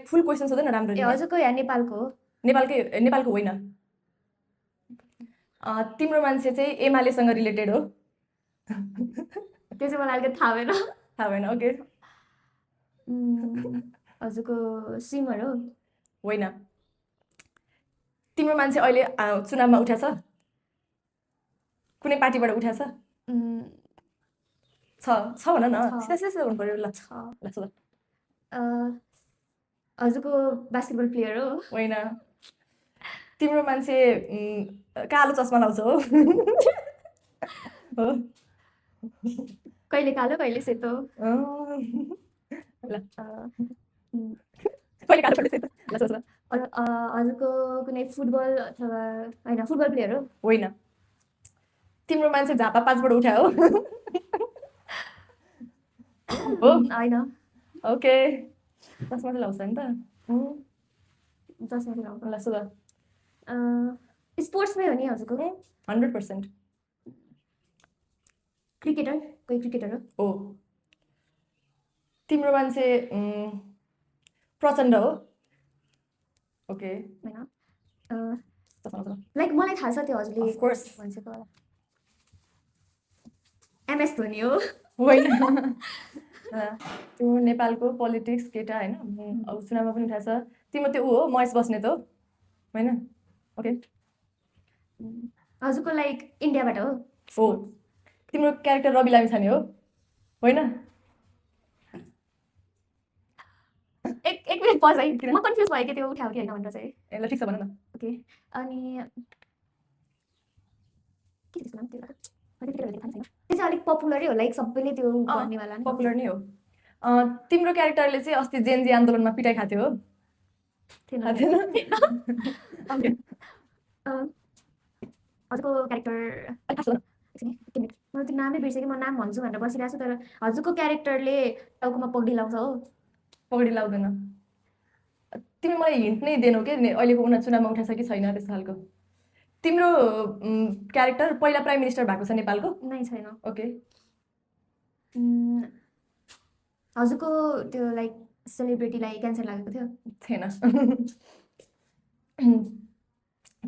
फुल question सोध्दैन राम्ररी हजुरको या नेपालको हो नेपालको होइन तिम्रो मान्छे चाहिँ एमालेसँग रिलेटेड हो त्यो चाहिँ मलाई अलिकति थाहा भएन थाहा भएन ओके हजुरको स्विमर हो होइन तिम्रो मान्छे अहिले चुनावमा उठ्या छ कुनै पार्टीबाट उठ्या छ भन न सिधा हुनु पर्यो ल सोध हजुरको बास्केटबल प्लेयर हो होइन तिम्रो मान्छे कालो चस्मा लाउँछ हो कहिले कालो कहिले सेतो ल कहिले कालो कहिले सेतो ल सोच हजुरको कुनै फुटबल अथवा होइन फुटबल प्लेयर हो होइन तिम्रो मान्छे झापा 5 बाट उठ्या हो होइन ओके चस्मा चाहिँ लाउँछ नि त चस्मा चाहिँ लाउँछ ल सोध स्पोर्ट्समै हो नि हजुरको 100% क्रिकेटर कोही क्रिकेटर हो तिम्रो मान्छे प्रचण्ड हो ओके होइन लाइक मलाई थाहा छ त्यो हजुरले अफ कोर्स भनिसक्यो होला एमएस धोनी हो होइन तिम्रो नेपालको पोलिटिक्स केटा होइन अब चुनावमा पनि उठाएको छ तिम्रो त्यो ऊ हो महेश बस्नेत हो होइन ओके हजुरको लाइक इन्डियाबाट हो तिम्रो क्यारेक्टर रवि लामिछाने हो होइन एक मिनट पज है म कन्फ्युज भयो कि त्यो उठायो कि होइन भनेर चाहिँ ल ठिक छ भन न ओके अनि के त्यसको नाम त्यो चाहिँ अलिक पपुलरै हो लाइक सबैले त्यो गर्नेवाला पपुलर नै हो तिम्रो क्यारेक्टरले चाहिँ अस्ति जेनजी आन्दोलनमा पिटाइ खाथ्यो हो हजुरको क्यारेक्टर मैले त्यो नामै बिर्सेँ कि म नाम भन्छु भनेर बसिरहेको छु तर हजुरको क्यारेक्टरले टाउकोमा पगडी लाउँछ हो पगडी लाउँदैन तिमी मलाई हिन्ट नै दिएनौ के अहिलेको चुनावमा उठाएको छ कि छैन त्यस्तो खालको तिम्रो क्यारेक्टर पहिला प्राइम मिनिस्टर भएको छ नेपालको नै छैन ओके हजुरको त्यो लाइक सेलिब्रिटीलाई क्यान्सर लागेको थियो थिएन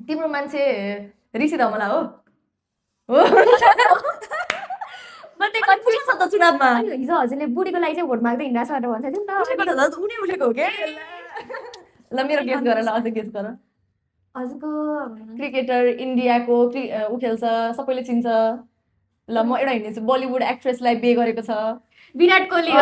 तिम्रो मान्छे ऋषि धमला हो म त्यही कन्फ्युज छ त चुनावमा हिजो हजुरले बुढीको लागि चाहिँ भोट माग्दै हिँड्दा छ भनेर भन्छ थियो नि त उनी उठेको हो के ल मेरो गेस गर ल अझ गेस गर हजुरको क्रिकेटर इन्डियाको उखेल्छ सबैले चिन्छ ल म एउटा हिँड्नेछु बलिउड एक्ट्रेसलाई बे गरेको छ विराट कोहली हो